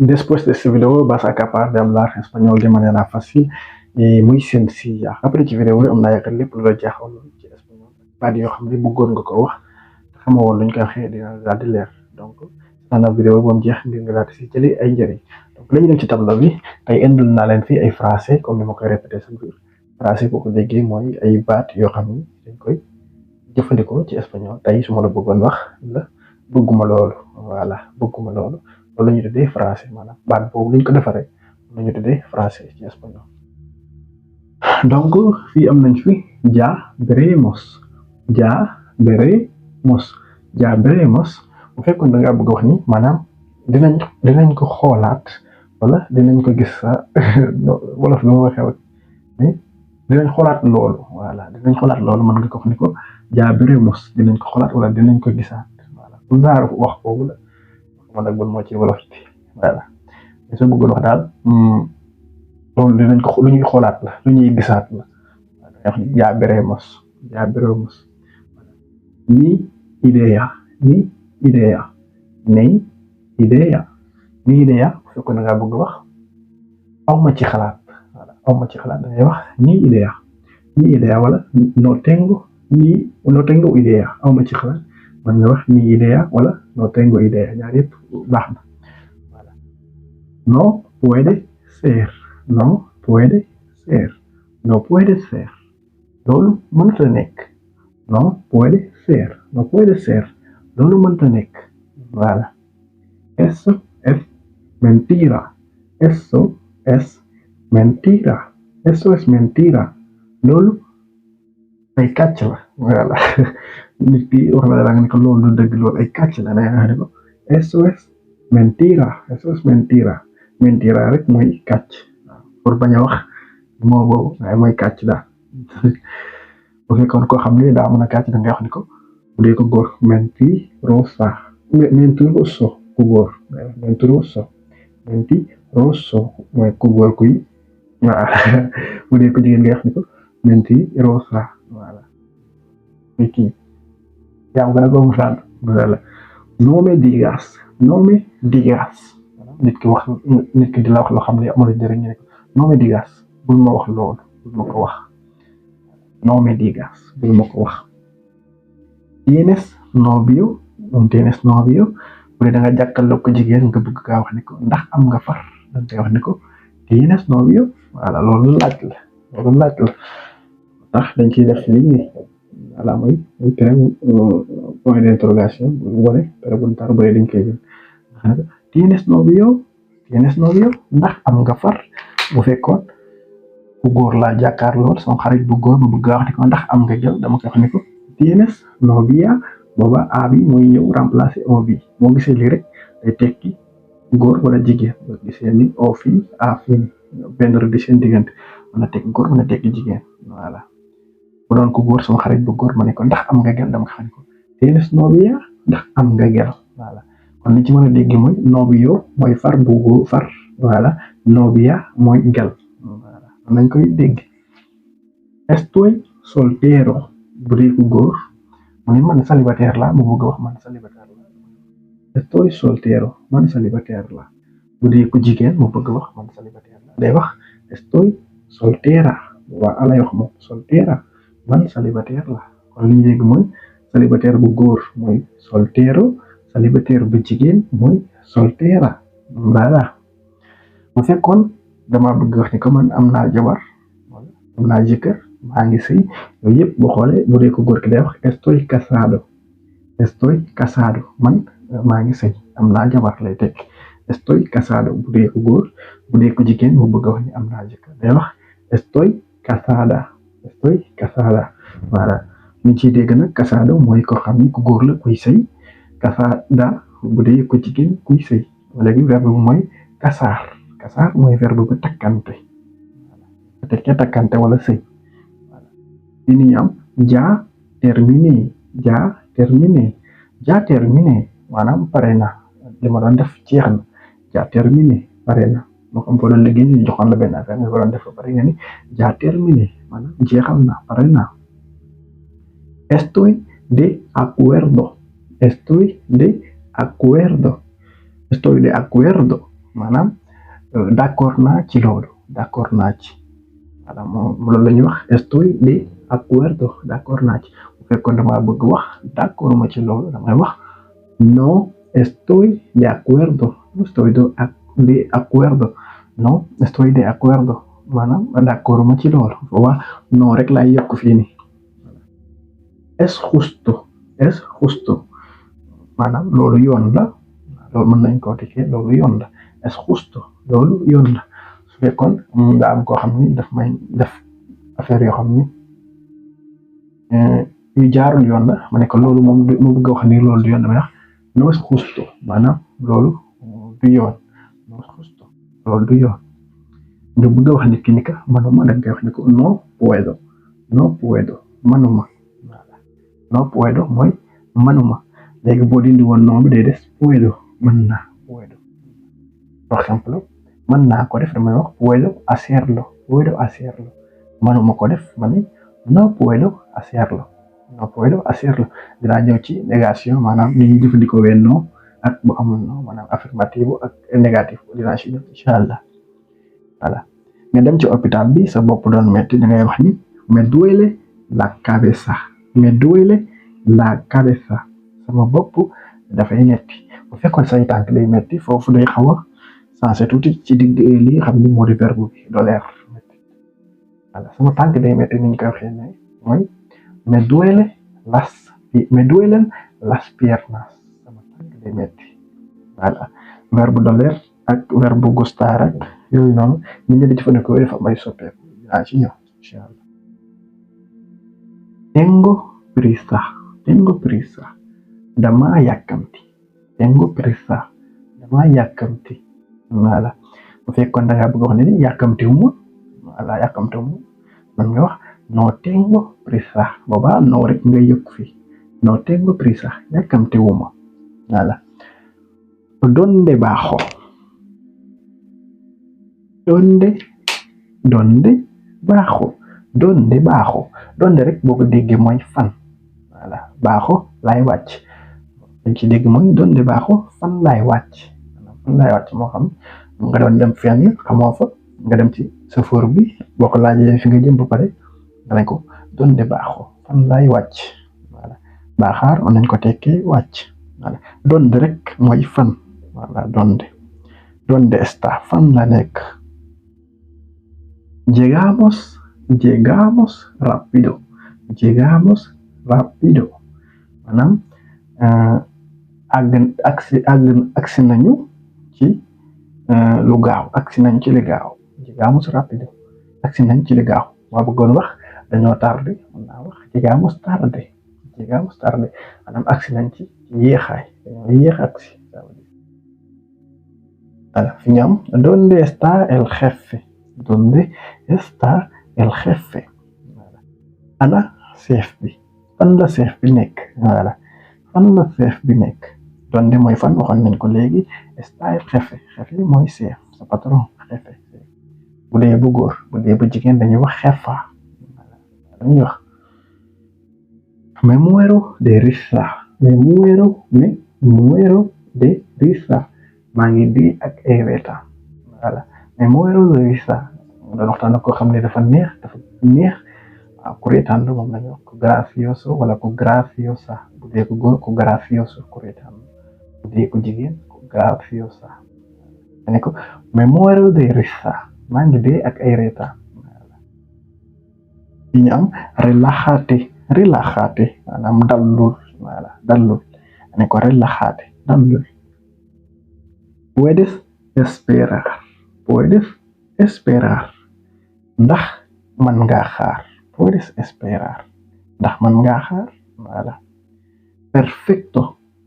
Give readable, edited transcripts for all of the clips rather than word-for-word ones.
Después de este video vas a capaz de hablar español de manera fácil y muy sencilla. Après ci vidéo bi am naa yaakaar lépp lu la jaaxaloon ci espagnol baat yoo xam ne bëggoon nga ko wax te xamoo woon luñ koy waxee dina daal di leer donc nana vidéo ba mu jeex ngir nga daal di si jëlee ay njëriñ donc la ñu dem ci tableau bi tey indil naa leen fii ay français comme ni ma koy répété chaque jour français boo ko déggee mooy ay baat yoo xam ni dañ koy jëfandikoo ci espagnol tey su ma la bëggoon wax la bëgguma loolu voilà bëgguma loolu loolu la ñuy tuddee français maanaam baat boobu lañ ko defaree la ñuy tuddee français ci espagnol donc fii am nañ fi ya veremos ya veremos ya veremos bu fekkoon da ngaa bëgg wax ni maanaam dinañ ko xoolaat wala dinañ ko gis sa wolof bi ma waxee ni dinañ xoolaat loolu voilà dinañ xoolaat loolu mën nga ko wax ni ko ya veremos dinañ ko xoolaat wala dinañ ko gisaat voilà bu daar wax boobu la man nag bon moo ci wolof bi voilà soo bëggoon wax daal loolu dinañ ko lu ñuy xoolaat la lu ñuy gisaat la wax ya veremos ni idea ni idea bu fekkoon da ngaa bëgg wax aw ma ci xalaat voilà aw ma ci xalaat da ngay wax ni idea wala no tengo idea aw ma ci xalaat man nga wax ni idea wala no tengo idea ñaar yëpp baax na voilà no puede ser loolu mënta nekk no puede ser loolu mënta nekk voilà eso es mentira loolu ay kàcc la voilà nit ki wax la dara nga ne ko loolu du dëgg loolu ay kàcc la nga ne ko eso es mentira rek mooy kàcc pour bañ a wax moo boobu waaye mooy kàcc daal bu fekkoon koo xam ne daa mën a kàcc da ngay wax ni ko bu dee ko góor mentiroso ku góor mentiroso mooy ku góor kuy waaw bu dee ko jigéen ngay wax ni ko mentirosa voilà kii yaa ngi gën a góob sant voilà no me digas nit ki di la wax loo xam ne amul njëriñ ne ko no me digas bul ma wax loolu bul ma ko wax no me digas bul ma ko wax tienes novio bu dee da nga jàkkaarloo ko jigéen nga bëgg kaa wax ni ko ndax am nga far da ngay wax ni ko tienes novio voilà loolu laaj la ndax dañ ciy def lii voilà mooy point d'interrogation bu wane préguntar bu dee dañ koy jël tienes novio ndax am nga far bu fekkoon ku góor laa jàkkaarloo sama xarit bu góor bu bëgg wax ni ko ndax am nga jël dama koy wax ni ko tienes novia booba a bi mooy ñëw remplacer o bi moo gisee lii rek day tekki góor wala jigéen boo gisee ni o fii a fii benn rëdd seen diggante mën na tekki góor mën na tekki jigéen voilà bu doon ko góor sama xarit bu góor ma ne ko ndax am nga gel dama xam ne ko tienes novia ndax am nga gel voilà kon li ci mën a dégg mooy novio mooy far bu góor far voilà novia mooy gel voilà nañ koy dégg estoy soltero bu dee ko góor mu ne man célibataire la mu bëgg wax man célibataire la estoy soltero man célibataire la bu dee ko jigéen mu bëgg wax man célibataire la day wax estoy soltera waa alay wax moom soltera man célibataire la kon li ñu dégg mooy célibataire bu góor mooy soltero célibataire bu jigéen mooy soltera voilà bu fekkoon dama bëgg wax ni ko man am naa jabar am naa jëkkër maa ngi sëy yooyu yëpp boo xoolee bu dee ko góor ki day wax estoy casado man maa ngi sëy am naa jabar lay tekk estoy casado bu dee ko góor bu dee ko jigéen mu bëgg wax ni am naa jëkkër day wax estoy casada voilà ñu ciy dégg nag casado mooy ko xam ni ku góor la kuy sëy casada bu dee ko jigéen kuy sëy léegi verbe bu mooy casar mooy verbe bu takkante tekkee takkante wala sëy li ñu am ya terminé maanaam pare na li ma doon def jeex na ya terminé pare na moo xam foo doon liggéey ñu joxoon la benn affaire nga ko doon def ba pare nga ni ya terminé maanaam jeexal na pare na estoy de acuerdo maanaam d'accord naa ci loolu d'accord naa ci voilà moom loolu la ñuy wax estoy de acuerdo d'accord naa ci bu fekkoon dama bëgg wax d'accord ma ci loolu damay wax no estoy de acuerdo no estoy de acuerdo no estoy de acuerdo maanaam d'accord ma ci loolu waaw non rek laay yokk fii nii es justo maanaam loolu yoon la loolu mën nañ koo dikkee loolu yoon la es justo loolu yoon la su fekkoon nga am koo xam ni daf may def affaire yoo xam ni yu jaarul yoon la ma ne ko loolu moom mu bëgg a wax ni loolu du yoon damay wax no es justo maanaam loolu du yoon no es justo loolu du yoon nga bëgg a wax nit ki ni ka manuma da nga koy wax ni ko no puedo manuma no puedo mooy manuma léegi boo dindi woon non bi day des puedo mën naa puedo por ejemplo mën naa ko def damay wax puedo hacerlo manuma ko def ma ni no puedo hacerlo dinaa ñëw ci négation maanaam ni ñuy jëfandikoo wee non ak bu amul non maanaam affirmative ak négatif dinaa ci ñëw incha allah voilà nga dem ci hôpital bi sa bopp doon metti da ngay wax ni me duele la cabeza sama bopp dafay metti bu fekkoon say tànk day metti foofu day xaw a sensé tuuti ci digg li xam ni moo di verbe bi doler metti voilà sama tànk day metti ni ñu koy waxee ne mooy me duelen las piernas sama tànk day metti voilà verbe doler ak verbe gustar ak yooyu noonu nit ñi di jëfandikoo dafa may soppeeku dinaa ci ñëw incha allah tengo prisa dama yàkkamti voilà bu fekkoon da ngaa bëgg wax ne ni yàkkamtiwuma man nga wax no tengo prisa booba no rek nga yëg fi no tengo prisa yàkkamtiwuma voilà donde bajo donde rek boo ko déggee mooy fan voilà baaxo laay wàcc dañ ci dégg mooy donde baaxo fan laay wàcc moo xam nga doon dem fenn xamoo fa nga dem ci chauffeur bi boo ko laajee fi nga jëm ba pare nga ne ko donde baaxo fan laay wàcc voilà baaxaar on nañ ko tekkee wàcc voilà donde rek mooy fan voilà donde está fan la nekk llegamos rápido maanaam agsi nañu ci lu gaaw agsi nañ ci li gaaw llegamos rápido agsi nañ ci li gaaw maa bëggoon wax dañoo tardé mën naa wax llegamos tarde maanaam agsi nañ ci yéexaay dañoo yéex agsi voilà fi ñu am ¿dónde está el jefe? ana chef bi fan la chef bi nekk voilà fan la chef bi nekk donde mooy fan waxoon nañ ko léegi está el jefe mooy chef sa patron jefe bu dee bu góor bu dee bu jigéen dañuy wax jefa dañuy wax me muero de risa maa ngi di ak ay reetaan voilà me muero de risa doon waxtaan ak koo xam ne dafa neex waaw ku reetaan moom lañuy wax ku gracioso wala ku graciosa bu dee ku góor ku gracioso ku reetaan bu dee ku jigéen ku graciosa ne ko me muero de risa maa ngi dee ak ay reetaan yi ñu am relájate maanaam dallul ne ko relájate dallul puedes esperar ndax man ngaa xaar puedes esperar ndax man ngaa xaar voilà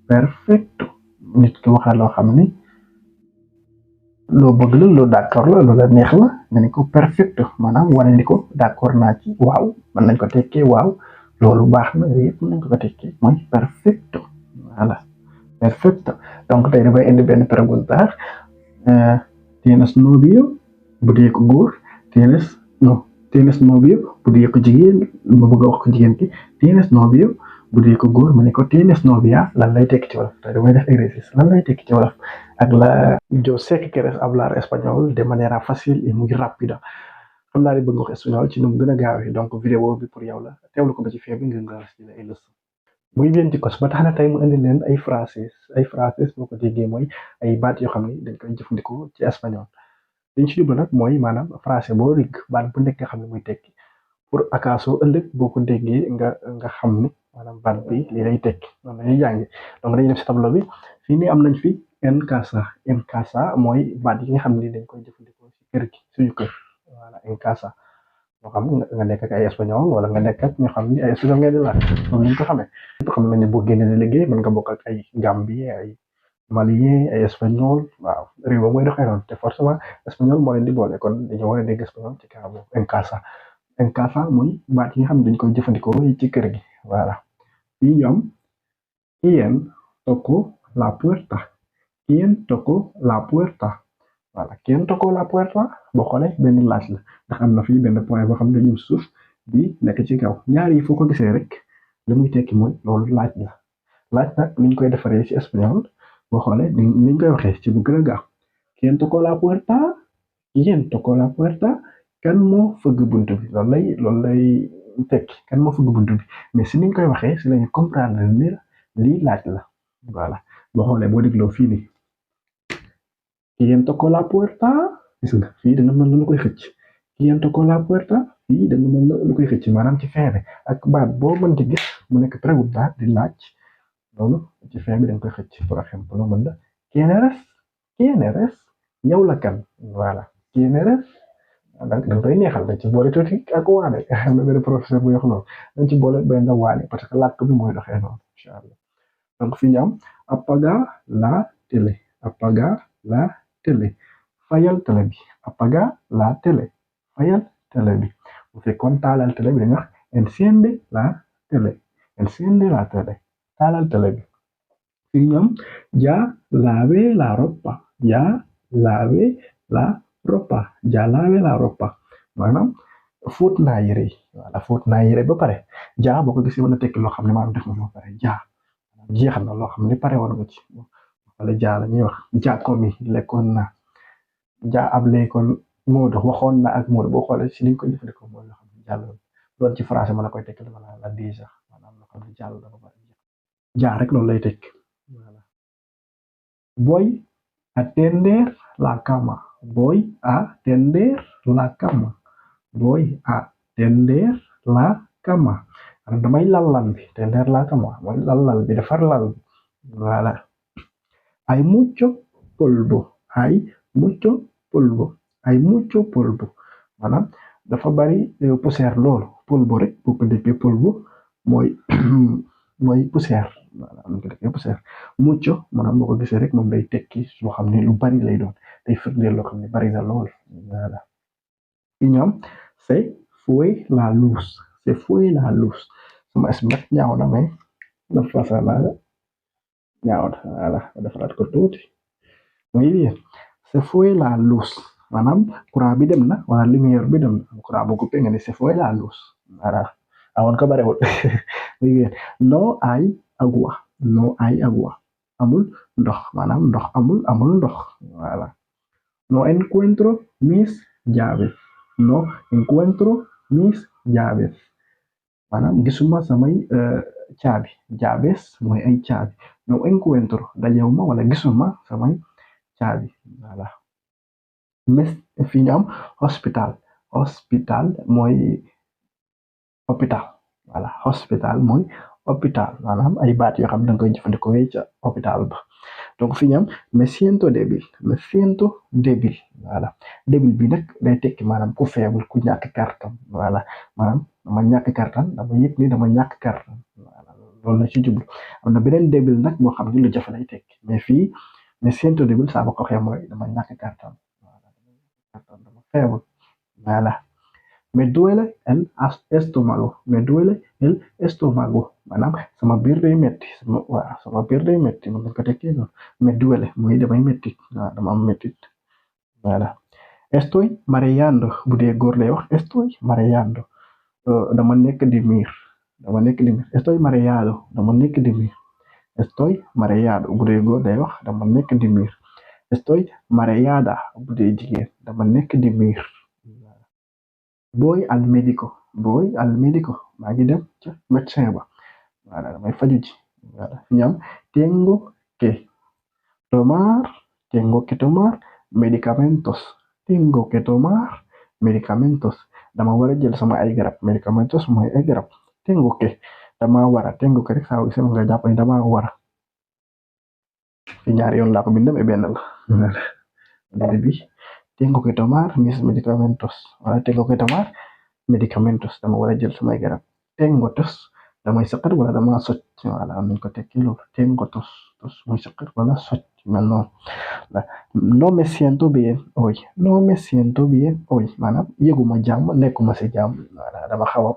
perfecto nit ki waxal loo xam ni loo bëgg la loo d'accord la loo la neex la nga ne ko perfecto maanaam wane ni ko d'accord naa ci waaw mën nañ ko tekkee waaw loolu baax na yëpp mën nañ ko tekkee mooy perfecto voilà perfecto donc tey dafay indi benn preguntar tienes novio bu dee ko góor tienes novio bu dee ko jigéen ma bëgg a wax ko jigéen ki tienes novio bu dee ko góor ma ne ko tienes novia lan lay tekki ci wolof te damay def exercice lan lay tekki ci wolof ak la yo sé que quieres hablar español de manera fácil y muy rápida xam naa ne bëgg nga wax espagnol ci nu mu gën a gaawee donc vidéo bi pour yow la teewlu ko ba ci fee bi nga ci la ay leçon muy bien ci kos ba tax na tey mu indi leen ay phrases boo ko déggee mooy ay baat yoo xam ne dañ koy jëfandikoo ci espagnol liñ ci jublu nag mooy maanaam phrase boo rigg baat bu nekk nga xam ne muy tekki pour akaso ëllëg boo ko déggee nga xam ni maanaam baat bi lii lay tekki noonu la ñuy jàngee donc dañuy def si tableau bi fii nii am nañ fi en casa mooy baat yi nga xam ne dañ koy jëfandikoo si kër gi suñu kër voilà en casa moo xam nga nekk ak ay espagnol wala nga nekk ak ñoo xam ni ay espagnol ngeen di laaj noonu lañ ko xamee ñëpp xam nañ ne boo génnee liggéey mën nga bokk ak ay Gambie ay Malien ay espagnol waaw réew mooy doxee noonu te forcément espagnol moo leen di boole kon dañoo war a dégg espagnol ci cas boobu en casa mooy baat yi nga xam ne dañ koy jëfandikoo ci kër gi voilà fii ñu am quien tocó la puerta quien tocó la puerta voilà quien tocó la puerta boo xoolee benn laaj la ndax am na fii benn point boo xam ne dañu suuf bi nekk ci kaw ñaar yi foo ko gisee rek li muy tekki mooy loolu laaj la laaj nag niñ koy defaree ci espagnol boo xoolee niñ koy waxee ci bu gën a gaaw quien tocó la puerta quien tocó la puerta kan moo fëgg buntu bi loolu lay tekki kan moo fëgg buntu bi mais si niñ koy waxee si lañu comprendre ni lii laaj la voilà boo xoolee boo dégloo fii nii quien tocó la puerta gis nga fii da nga mën lu koy xëcc quien tocó la puerta fii da nga mën lu koy xëcc maanaam ci fin bi ak baat boo mënti gis mu nekk pregunta di laaj loolu ci fin bi da nga koy xëcc par exemple lu mën la quién eres yow la kan voilà quién eres donc da nga koy neexal dañ ci boole tuuti ak waane am na benn professeur bu wax loolu dañ ci boole benn waane parce que làkk bi mooy doxee noonu incha allah donc fi ñu am apaga la télé apaga la télé fayal télé bi apaga la télé fayal télé bi bu fekkoon taalal télé bi dañuy wax enciende la télé taalal télé bi fi ñu am ya lavé la ropa ya lavé la ropa maanaam fóot naa yére yi voilà fóot naa yére ba pare ja boo ko gisee mën a tekki loo xam ne maanaam def nga ba pare ja jeexal na loo xam ne pare woon nga ci wala ja la ñuy wax ja komi lekkoon na ja ab lekkoon Moodu waxoon na ak Moodu boo xoolee si liñ koy jëfandikoo mooy loo xam ne jàll loolu ci français ma la koy tekki dama la déjà maanaam loo xam ne jàll na ba pare ja rek loolu lay tekki voilà voy a tender la cama voy a tender la cama voy a tender la cama damay lal bi tender la cama mooy lal bi defar lal bi voilà hay mucho polvo hay mucho polvo maanaam dafa bari poussière loolu polvo rek boo ko déggee polvo mooy mooy poussière voilà am ko déggee poussière mucho maanaam boo ko gisee rek moom day tekki loo xam ne lu bari lay doon day firndeel loo xam ne bari na lool voilà fi ñoom se fue la luz sama esmat ñaaw na mais na fasa la ñaaw na voilà defaraat ko tuuti muy bien se fue la luz maanaam courant bi dem na wala lumière bi dem na courant bu coupé nga ne se fue la luz voilà awoon ko barewul muy bien no hay agua amul ndox maanaam ndox amul ndox voilà no encuentro mis llaves maanaam gisuma samay caabi llaves mooy ay caabi no encuentro dajewuma wala gisuma samay caabi voilà mes fi ñu am hospital mooy hôpital voilà hospital mooy hôpital maanaam ay baat yoo xam ne danga koy jëfandikoo ca hôpital ba donc fi ñu am me siento débil voilà débil bi nag day tekki maanaam ku faible ku ñàkk kàttan voilà maanaam dama ñàkk kàttan dama yëg ni dama ñàkk kàttan voilà loolu la ci jublu am na beneen débil nag boo xam ne lu jafe lay tekki mais fii me siento débil saa ba ko waxee mooy dama ñàkk kàttan voilà dama faible voilà me duele el estómago maanaam sama biir day metti sama biir day metti mën nañ ko tekkee noonu me duele mooy damay metti waaw dama am mettit voilà estoy mareando bu dee góor lay wax estoy mareando dama nekk di miir dama nekk di miir. Estoy mareado dama nekk di miir. Estoy mareado bu dee góor day wax dama nekk di miir. Estoy mareada bu dee jigéen dama nekk di miir. Voy al médico maa ngi dem ca médecin ba voilà damay faju ji voilà fi ñu am tengo que tomar tengo que tomar medicamentos tengo que tomar medicamentos dama war a jël sama ay garab medicamentos mooy ay garab tengo que dama war a tengo que rek saa wu nga jàpp ni dama war a fi ñaari yoon laa ko bind mais benn la bi tengo que tomar mis medicamentos wala tengo que tomar medicamentos dama war a jël samay garab tengo tos damay saqat wala dama socc wala am nañ ko tekki loolu tengo tos muy saqat wala socc mel noonu no me siento bien hoy no me siento bien hoy maanaam yëguma jàmm nekkuma si jàmm wala dama xaw a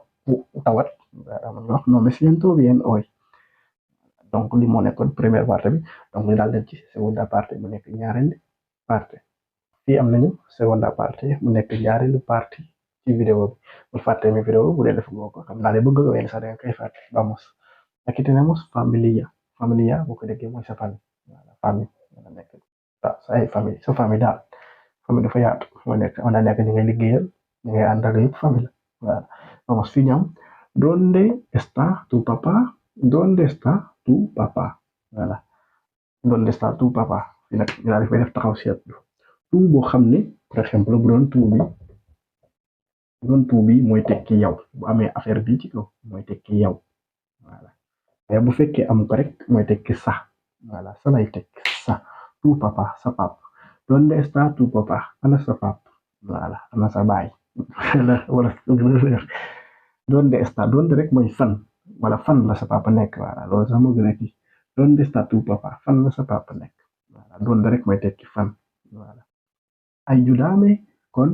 tawat no me siento bien hoy donc li moo nekkoon première partie bi donc ñu daal dem ci seconde partie mu nekk ñaareelu partie fii am nañu seconde partie mu nekk ñaareelu partie ci vidéo bi bul fàtte mi vidéo bu dee def nga ko xam naa ne bëgg nga wenn sax da nga koy fàtte vamos aquí tenemos familia boo ko déggee mooy sa famille voilà famille wala nekk sa ay famille sa famille daal famille dafa yaatu moo nekk on a nekk ñi ngay liggéeyal ñi ngay àndal yëpp famille voilà vamos fii ñam donde está tu papá donde está tu papá voilà donde está tu papá fii nag ñu daal di fay def taxaw seetlu tu boo xam ne par exemple bu doon tu bi mooy tekki yow bu amee affaire bi ci kaw mooy tekki yow voilà mais bu fekkee am ko rek mooy tekki sa voilà sa lay tekki sa tu papa sa pap donde está tu papa ana sa pap voilà ana sa baay wala donde está donde rek mooy fan wala fan la sa papa nekk voilà loolu sax moo gën a kii donde está tu papa fan la sa papa nekk voilà donde rek mooy tekki fan voilà ayúdame con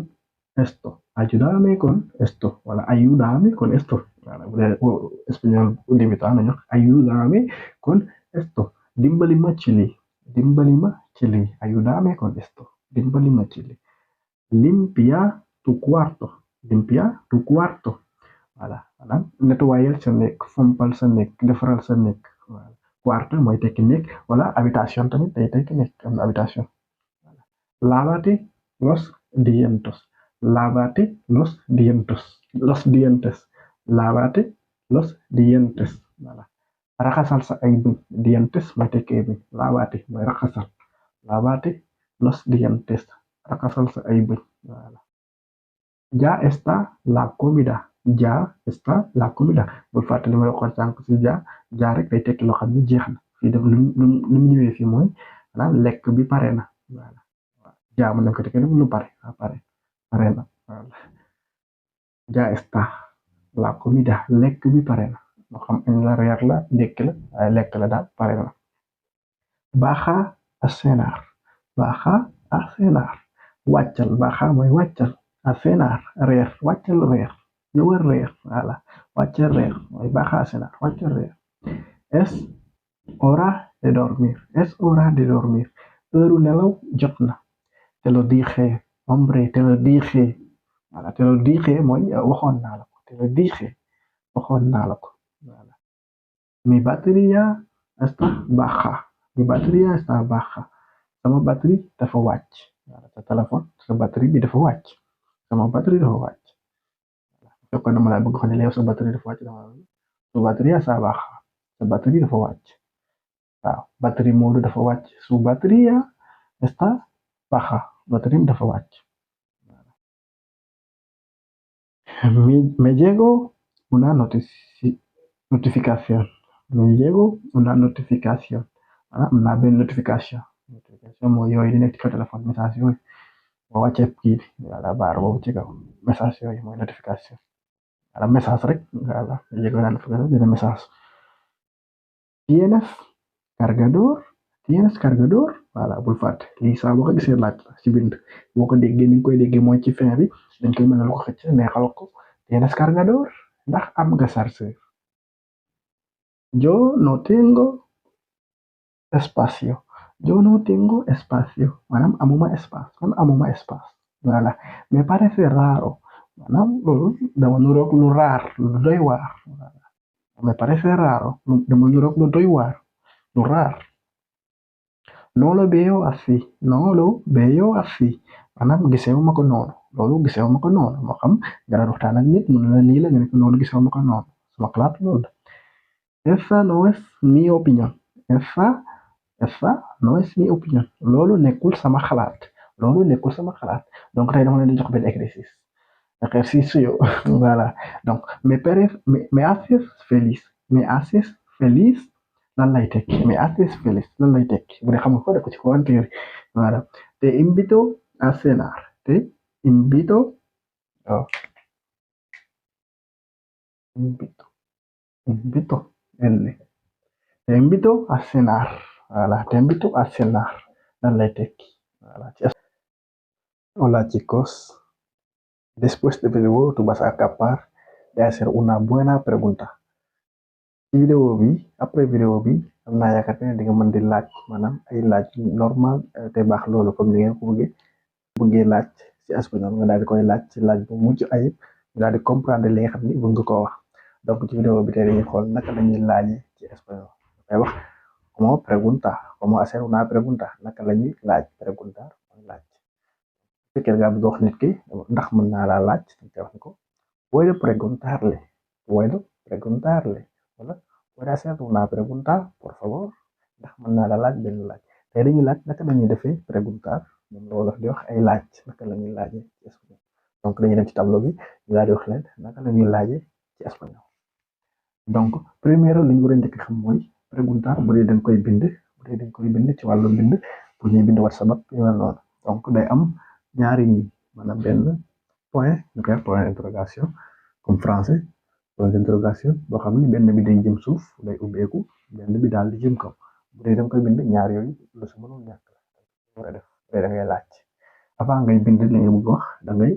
esto ayúdame con esto wala ayúdame con esto voilà bu dee espagnol limita nañu ayúdame con esto dimbali ma ci lii ayúdame con esto dimbali ma ci lii limpia tu cuarto voilà maanaam nettoyal sa nekk fompal sa nekk defaral sa nekk voilà cuarto mooy tekki nekk wala habitation tamit day tekki nekk am na habitation lávate los dientes lávate los dientes lávate los dientes voilà raxasal sa ay bëñ dientes mooy tekki ay bëñ lávate mooy raxasal lávate los dientes raxasal sa ay bëñ voilà ya está la comida bul fàtte li ma la waxoon sànq si ja rek day tekki loo xam ne jeex na fii def lu mu ñëwee fii mooy maanaam lekk bi pare na voilà ja mën nañ ko tekki lu pare na voilà ya está la comida lekk bi pare na moo xam añ la reer la ndekki la waaye lekk la daal pare na baja a cenar wàccal baja mooy wàccal a cenar reer wàccal reer ñëwal reer voilà wàccal reer mooy baja a cenar wàccal reer es hora de dormir heure nelaw jot na te lo dije hombre te lo dije voilà te lo dije mooy waxoon naa la ko te lo dije waxoon naa la ko voilà mi batería está baja sama batterie dafa wàcc voilà sa téléphone sa batterie bi dafa wàcc sama batterie dafa wàcc fekkoon dama la bëgg xam ne yow sa batterie dafa wàcc dama su batería está baja sa batterie dafa wàcc waaw batterie Modou dafa wàcc su batería está baja batterie dafa wàcc me llegó una notificación am naa benn notification mooy yooyu di nekk ci téléphone message yooyu boo wàccee kii bi voilà baar boobu ci kaw message yooyu mooy notification voilà message rek voilà me llegó una notificación benn message tienes cargador voilà bul fàtte lii saa boo ko gisee laaj la ci bind boo ko déggee ni nga koy déggee mooy ci fin bi dañ koy mën a ko xëcc neexal ko tienes cargador ndax am nga chargeur yo no tengo espacio maanaam amuma espace voilà me parece raro maanaam loolu dama nuroog lu raar lu doy waar voilà me parece raro, lo doy war, lo raro. No lo veo así, no lo veo así. Maanaam gisewuma ko noonu loolu gisewuma ko noonu moo xam nga doon waxtaan ak nit mu ne la nii la nga ne ko noonu gisewuma ko noonu sama xalaat loolu la. Esa no es mi opinión. Esa esa no es mi opinión. Loolu nekkul sama xalaat. Loolu nekkul sama xalaat. Donc tey dama leen di jox benn exercice. Ejercicio. Voilà. Donc me haces feliz. Me haces feliz. Lan lay tekki. Me haces feliz. Lan lay tekki. Bu dee xam nga ko def ko ci commentaire. Voilà. Te invito a cenar. Te invito. Oh, invito. Invito. L. Te invito a cenar. Voilà. Te invito a cenar. Lan lay tekki. Voilà. Hola chicos. Después de video tú vas a acabar de hacer una buena pregunta. Ci vidéo bi après vidéo bi am naa yaakaar ne di nga mën di laaj maanaam ay laaj normal te baax loolu comme ni ngeen ko bëggee laaj ci espagnol nga daal di koy laaj ci laaj bu mucc ayib nga daal di comprendre li nga xam ni bëgg nga koo wax donc ci vidéo bi tey dañuy xool naka lañuy laajee ci espagnol dafay wax como pregunta como hacer una pregunta naka lañuy laaj preguntar mooy laaj su fekkee nga bëgg wax nit ki ndax mën naa laa laaj dañ koy wax ni ko puedo preguntarle puedo preguntarle wala puedo hacer una pregunta por favor ndax mën naa la laaj benn laaj tey dañuy laaj naka lañuy defee preguntar moom la wolof di wax ay laaj naka lañuy laajee ci espagnol donc dañuy dem ci tableau bi ñu daal di wax leen naka lañuy laajee ci espagnol donc première li ñu war a njëkk xam mooy preguntar bu dee dañ koy bind bu dee dañ koy bind ci wàllu bind pour ñuy bind WhatsApp yu mel noonu donc day am ñaari nii maanaam benn point ñu koy point d'interrogation comme français point d'interrogation boo xam ne benn bi day jëm suuf day ubbeeku benn bi daal di jëm kaw bu dee da nga koy bind ñaar yooyu lu si mënul ñàkk la war a def bu dee da ngay laaj avant ngay bind li nga bëgg wax da ngay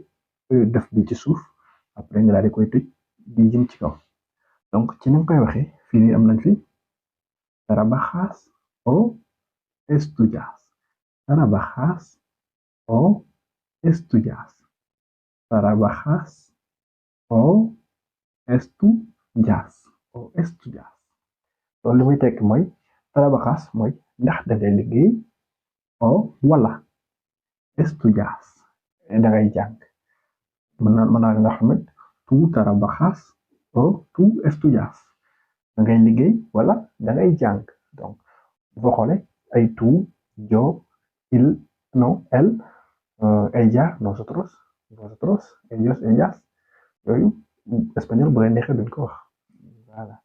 def bi ci suuf après nga daal di koy tëj di jëm ci kaw donc ci ni nga koy waxee fii nii am nañ fi trabajas o estudias trabajas o estudias trabajas o estudias o estudias loolu li muy tekk mooy trabajas mooy ndax da ngay liggéey o wala estudias da ngay jàng mën naa nga xam ne tu trabajas o tu estudias da ngay liggéey wala da ngay jàng donc boo xoolee ay tu yo il no él ella nosotros vosotros ellos ellas yooyu espagnol bu leen neexee duñ ko wax voilà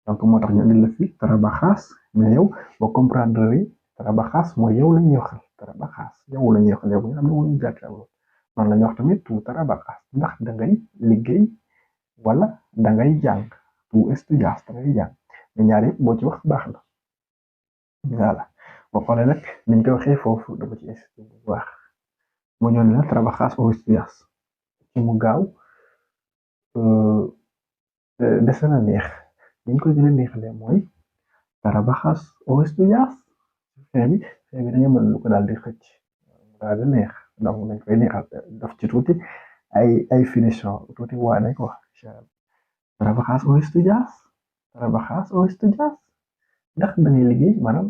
donc moo tax ñu indi la fi trabajas mais yow boo comprendre trabajas mooy yow la ñuy waxal trabajas yow la ñuy waxal yow nga xam ne moo ñu jàkkaarloo man la ñuy wax tamit tu trabajas ndax da ngay liggéey wala da ngay jàng tu estudias da ngay jàng mais ñaar yëpp boo ci wax baax na voilà boo xoolee nag niñ koy waxee foofu dama ci insisté bu baax moo ñëw ne la trabajas o estudias ci mu gaaw dese na neex liñ koy gën a neexalee mooy trabajas o estudias fee bi dañu mën lu ko daal di xëcc daal di neex donc dañ koy neexal daf ci tuuti ay finition tuuti waane ko trabajas o estudias trabajas o estudias ndax da ngay liggéey maanaam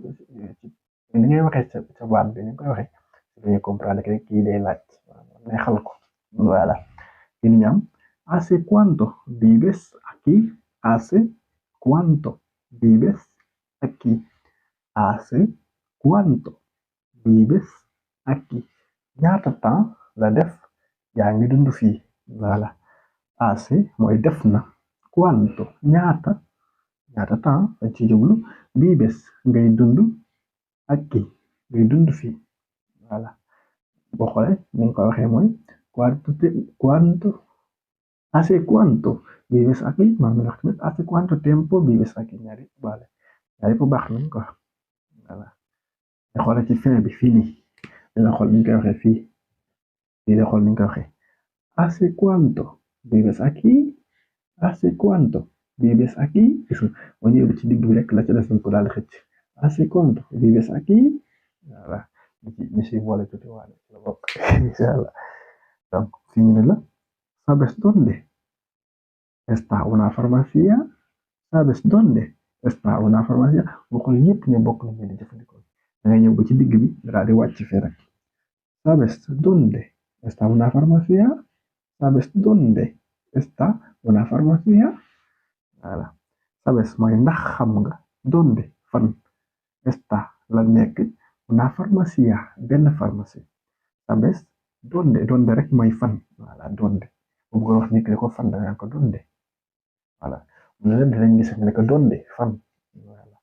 ni ngay waxee ca baat bi ni nga koy waxee dañuy comprendre que kii day laaj neexal ko voilà fi ñu am ¿hace cuánto vives aquí? ¿Hace cuánto vives aquí? ¿Hace cuánto vives aquí? ñaata temps la def yaa ngi dund fii voilà hace mooy def na cuánto ñaata temps lañ ci jublu vives ngay dund aquí ngay dund fii voilà boo xoolee ni nga ko waxee mooy cuánto ¿hace cuánto vives aquí? maanaam wax tamit ¿hace cuánto tiempo vives aquí? ñaari vale ñaari bu baax nañ ko voilà nga xoolee ci fin bi fii nii dina xool ni ñu koy waxee fii fii da xool ni ñu koy waxee ¿hace cuánto vives aquí? ¿hace cuánto vives aquí? gis nga boo ñëwee ci digg bi rek la ca des nañ ko daal di xëcc ¿hace cuánto vives aquí? voilà ñu si boole tuuti waale ci la bokk incha allah donc fii ñu ne la ¿sabes dónde está una farmacia? ¿Sabes dónde está una farmacia? Bokkul ñëpp ne bokk nañu di jëfandikoo da ngay ñëw ba ci digg bi daal di wàcc fii rek. ¿Sabes dónde está una farmacia? ¿Sabes dónde está una farmacia? Voilà. ¿Sabes mooy ndax xam nga dónde fan está la nekk una farmacia benn pharmacie. ¿Sabes dónde rek mooy fan voilà dónde bu bëggoon wax nit ki ne ko fan da nga ko dónde voilà mu ne la dinañ gis nga ne ko dónde fan voilà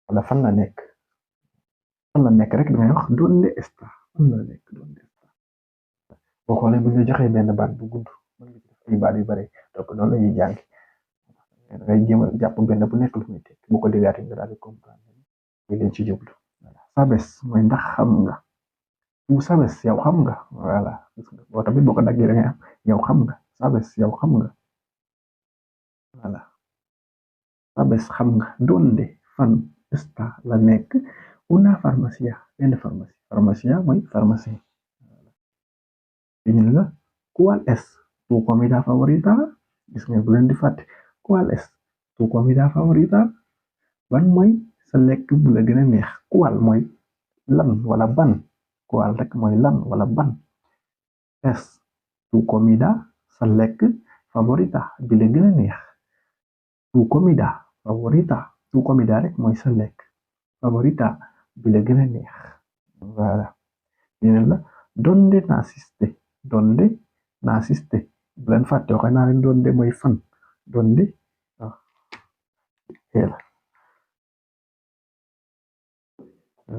wala fan la nekk rek da ngay wax dónde está fan la nekk dónde está boo xoolee bu ñu la joxee benn baat bu gudd mën nga ci def ay baat yu bare donc noonu la ñuy jàng da ngay jéem a jàpp benn bu nekk lu muy tekk bu ko déggaatee nga daal di comprendre li leen ci jublu voilà sabes mooy ndax xam nga tu sabes yow xam nga voilà boo tamit boo ko daggee da ngay am yow xam nga sabes yow xam nga voilà sabes xam nga dónde fan está la nekk una farmacia benn pharmacie farmacia mooy pharmacie ñu la ¿cuál es tu comida favorita? Gis nga bu leen di fàtte ¿cuál es tu comida favorita? Ban mooy sa lekk bu la gën a neex ¿cuál mooy lan wala ban ¿cuál rek mooy lan wala ban es tu comida sa lekk favorita bi la gën a neex tu comida favorita tu comida rek mooy sa lekk favorita bi la gën a neex voilà ñu la ¿dónde naciste? ¿Dónde naciste? bu leen fàtte waxee naa leen ¿dónde mooy fan ¿dónde ah yéla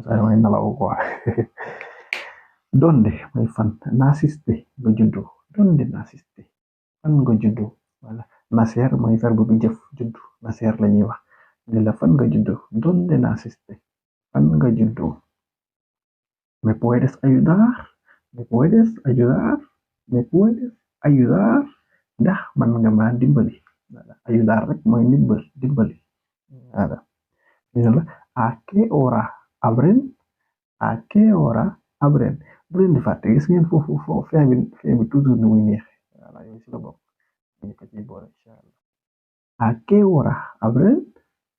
saa mooy nalaw quoi ¿dónde mooy fan naciste nga juddu ¿dónde naciste fan nga juddu voilà nacer mooy verbe bi jëf juddu nacer la ñuy wax ne la fan nga juddu ¿dónde naciste fan nga juddu ¿me puedes ayudar? ¿me puedes ayudar? ¿me puedes ayudar? ndax man nga ma dimbali voilà ayudar rek mooy dimbali voilà ñu la ¿a qué hora abren? ¿a qué hora abren? bu leen di fàtte gis ngeen foofu fin bi toujours ni muy neexe voilà yooyu si la bokk ñu ko ciy boole incha allah ¿a qué hora abren?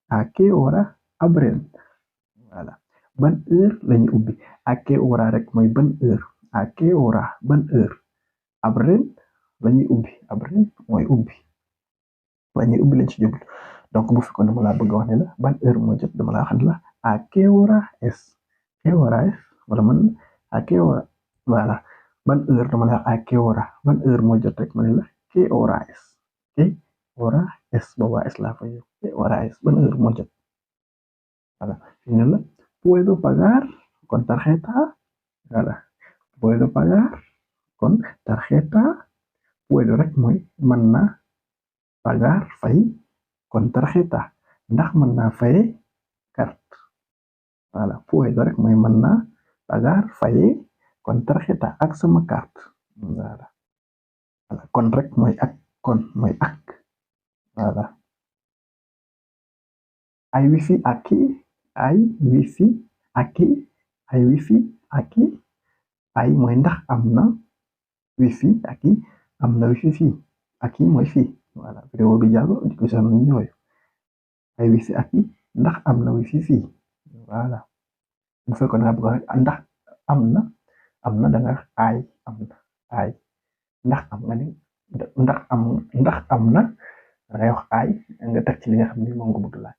¿a qué hora abren? voilà ban heure lañu ubbi ¿a qué hora rek mooy ban heure ¿a qué hora ban heure abren lañuy ubbi abren mooy ubbi lañuy ubbi lañ ci jublu donc bu fekkoon dama laa bëgg wax ne la ban heure moo jot dama laa wax ne la ¿a qué hora es? ¿qué hora es? wala man ¿a qué hora voilà ban heure dama laa wax ¿a qué hora ban heure moo jot rek ma ne la ¿qué hora es? ¿qué hora es? booba es laa fa yow ¿qué hora es? ban heure moo jot voilà ñu la ¿puedo pagar con tarjeta? voilà ¿puedo pagar con tarjeta? puedo rek mooy mën na pagar fay con tarjeta ndax mën naa faye carte voilà puedo rek mooy mën naa pagar faye con tarjeta ak sama carte voilà kon rek mooy ak kon mooy ak voilà hay wifi aquí hay wifi aquí hay wifi aquí ay mooy ndax am na wifi aquí am na wifi fii aquí mooy fii voilà vidéo bi jàll di ko sax nañu yooyu ay wifi aquí ndax am na wifi fii voilà bu fekkoon nga bëgg ndax am na da nga ay am na ay ndax am nga ni ndax am na da ngay wax ay nga teg ci li nga xam ne moom nga bëgg laaj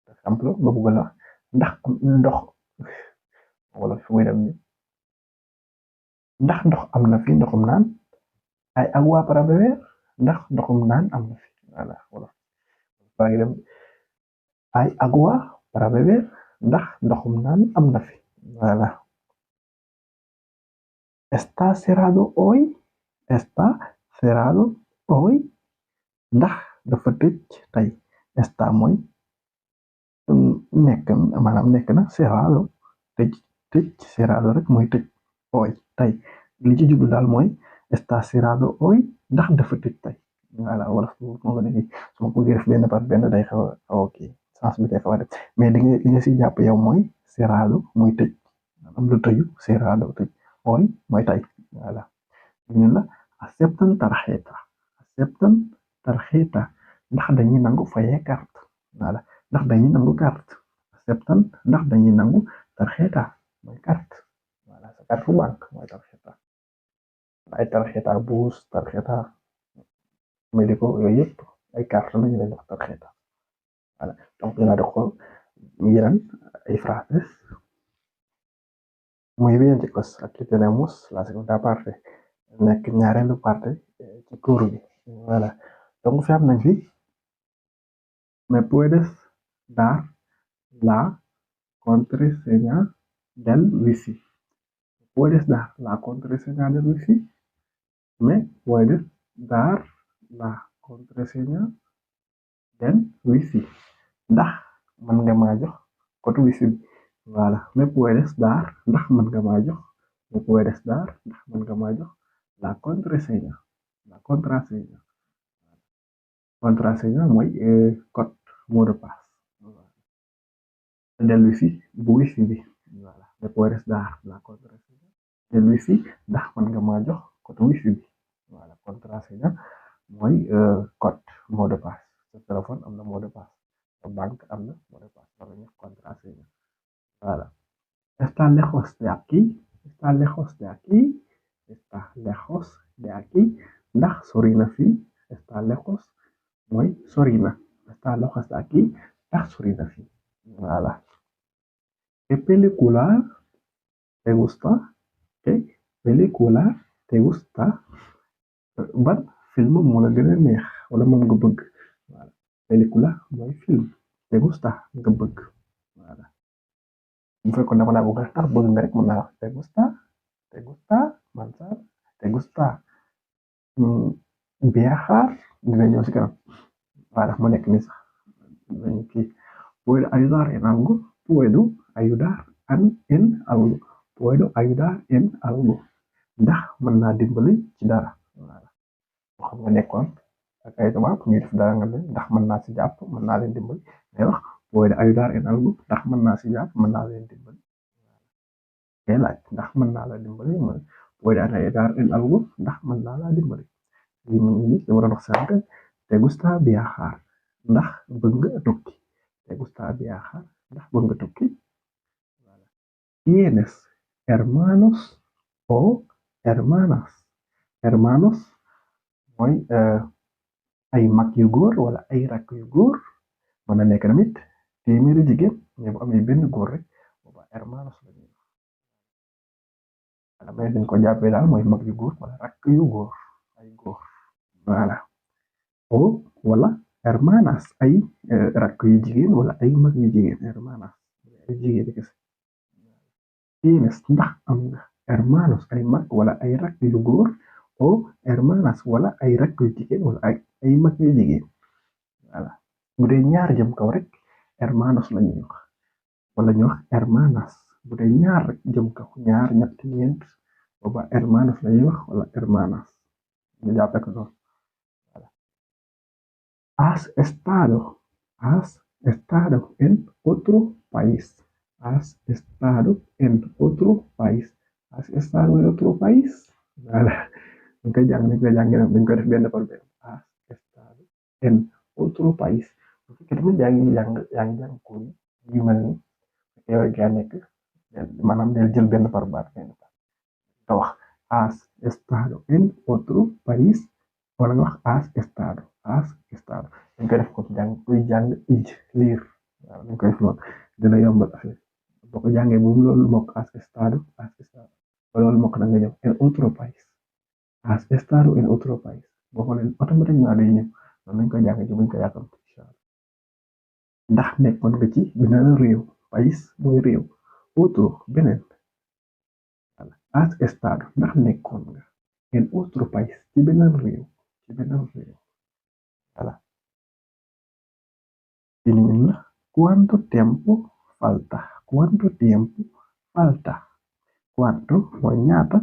par exemple nga bëgg la wax ndax am ndox wala fi muy dem ni ndax ndox am na fi ndoxum naan hay agua para beber ndax ndoxum naan am na fi voilà wala baa ngi dem hay agua para beber ndax ndoxum naan am na fi voilà está cerrado hoy está cerrado hoy ndax dafa tëj tey está mooy nekk maanaam nekk na cerrado tëj cerrado rek mooy tëj hoy tey li ci jublu daal mooy está cerrado hoy ndax dafa tëj tey voilà wala moo ko defee su ma bëggee def benn par benn day xaw a ok sens bi day xaw a def mais li nga si jàpp yow mooy cerrado mooy tëj am lu tëju cerrado tëj hoy mooy tey voilà ñu la aceptan tarjeta ndax dañuy nangu fayee carte voilà ndax dañuy nangu carte aceptan ndax dañuy nangu tarjeta mooy carte voilà sa carte banque mooy tarjeta ay tarjeta bus tarjeta médico yooyu yëpp ay carte lañu leen wax tarjeta voilà donc dinaa di xool yeneen ay frases muy bien chicos aquí tenemos la segunda parte nekk ñaareelu parte ci cours bi voilà donc fi am nañ fi me puedes dar la contraseña del wifi puedes dar la contraseña del wifi me puedes dar la contraseña del wifi ndax mën nga maa jox code wifi bi voilà me puedes dar ndax mën nga maa jox me puedes dar ndax mën nga maa jox la contraseña contraseña mooy code mot de passe del wifi bu wifi bi voilà me puedes dar la contraseña del wifi ndax mën nga maa jox code wifi bi voilà contraseña mooy code mot de passe sa téléphone am na mot de passe sa banque am na mot de passe wala ñu contraseña voilà está lejos de aquí está lejos de aquí está lejos de aquí ndax sori na fii está lejos mooy sori na está lejos de aquí ndax sori na fii voilà ¿qué película te gusta? ¿Qué película te gusta? ban film moo la gën a neex wala moom nga bëgg voilà película mooy film te gusta nga bëgg voilà bu fekkoon dama laa bëgg tax bëgg nga rek mën naa wax te gusta manzar te gusta viajar dina ñëw si kanam voilà mu nekk ni sax dañu kii puedo ayudar en algo puedo ayudar en algo puedo ayudar en algo ndax mën naa dimbali ci dara voilà boo xam nga nekkoon ak ay tubaab ñuy def dara nga leen ndax mën naa si jàpp mën naa leen dimbali ngay wax puedo ayudar en algo ndax mën naa si jàpp mën naa leen dimbali ngay laaj ndax mën naa la dimbali mooy puedo ayudar en algo ndax mën naa la dimbali lii mu ngi nii li ma doon wax sànq te gusta viajar ndax bëgg nga tukki te gusta viajar ndax bëgg nga tukki tienes hermanos o hermanas hermanos mooy ay mag yu góor wala ay rakk yu góor mën na nekk tamit téeméeri jigéen mais bu amee benn góor rek booba hermanos la ñuy wax wala may dañ ko jàppee daal mooy mag yu góor wala rakk yu góor ay góor voilà o wala hermanas ay rakk yu jigéen wala ay mag yu jigéen hermanas ay jigéen kese tienes ndax am nga hermanos ay mag wala ay rakk yu góor o hermanas wala ay rakk yu jigéen wala ay mag yu jigéen voilà bu dee ñaar jëm kaw rek hermanos la ñuy wax wala ñu wax hermanas bu dee ñaar rek jëm kaw ñaar ñett ñeent booba hermanos la ñuy wax wala hermanas ñu jàppe ko noonu voilà has estado en otro país has estado en otro país has estado en otro país voilà dañ koy jàng dañ koy def benn par benn has estado en otro país bu fekkee tamit yaa ngi jàng cours yu mel ni yow gaa nekk maanaam del jël benn par baat benn baat nga wax has estado en otro país wala nga wax has estado dañ koy def ko kuy jàng liir waaw dañ koy def noonu dina yombal affaire boo ko jàngee bu loolu mokk has estado ba loolu mokk na nga ñëw en otro país has estado en otro país boo xoolee automatiquement day ñëw noonu lañ koy jàngee ci buñ ko yàkkam incha allah ndax nekkoon nga ci beneen réew país mooy réew otro beneen voilà has estado ndax nekkoon nga en otro país ci beneen réew voilà ini la cuánto tiempo falta cuánto mooy ñaata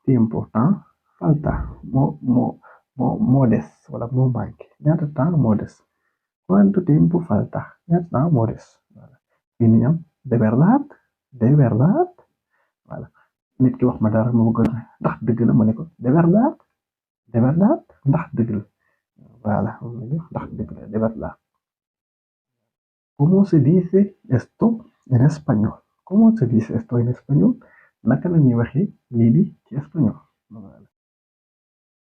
tiempo temps falta moo des wala moo manqué ñaata temps moo des cuánto tiempo falta ñaata temps moo des voilà ini am de verdad voilà nit ki wax ma dara ma bëgg ndax dëgg la ma ne ko de verdad ndax dëgg la voilà ndax dëgg la de verdad ¿Cómo se dice esto en español? ¿Cómo se dice esto en español? Naka la ñuy waxee lii di ci espagnol.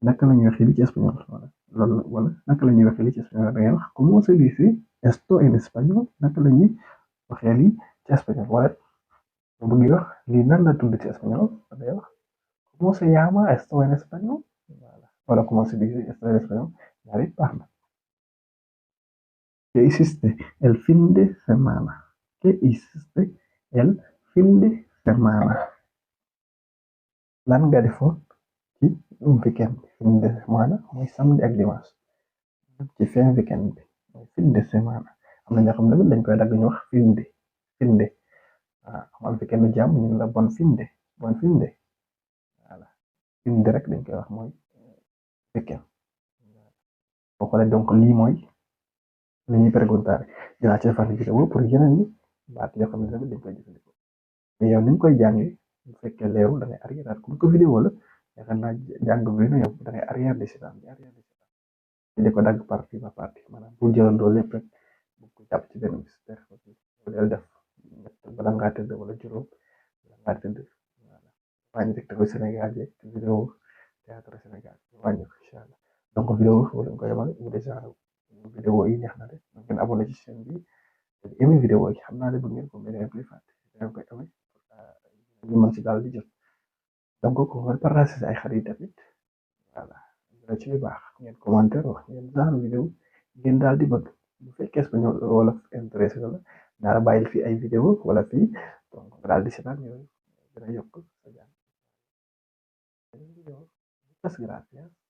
Naka la ñuy waxee lii ci espagnol. Wala naka la ñuy waxee lii ci espagnol da ngay wax ¿cómo se dice esto en español? Naka la ñuy waxee lii ci espagnol. Wala bu bëgg wax lii nan la tudd ci espagnol da ngay wax ¿cómo se llama esto en español? Wala ¿cómo se dice esto en español? Ñaari baax na. ¿Qué hiciste el fin de semana? ¿Qué hiciste el fin de semana? Lan nga defoon ci weekend bi fin de semana mooy samedi ak dimanche ci fin weekend bi mooy fin de semana am na ñoo xam ne dañ koy dagg ñu wax fin de waaw am weekend jàmm ñu la bon fin de voilà fin de rek dañ koy wax mooy weekend boo xoolee donc lii mooy li ñuy préguntaale dinaa ci defar vidéo pour yeneen yi baat yoo xam ne tamit dañ koy jëfandikoo mais yow ni nga koy jàngee bu fekkee leerul da ngay arrière comme que vidéo la yaakaar naa jàng bi na yow da ngay arrière di seetaan di ko dagg partie par partie maanaam bu jëlandoo lépp rek bu ko jàpp ci benn bis del def bala ngaa tëdd wala juróom bala ngaa tëdd wàññi TikTok Sénégal yeeg vidéo théâtre Sénégal wàññi ko incha allah donc vidéo foofu lañ ko yemale bu dee genre vidéo yi neex na de ngeen abonné ci chaîne bi aimé vidéo yi xam naa ne bu ngeen ko mënee plus fàtte da koy amee ñu mën si daal di jot donc ko ngeen partagé ay xarit tamit voilà dina ci baax ngeen commentaire wax ngeen genre vidéo ngeen daal di bëgg bu fekkee espagnol wala intéressé la naa la bàyyil fii ay vidéo wala fii donc daal di seetaan yooyu dina yokk sa jàng. Muchas gracias.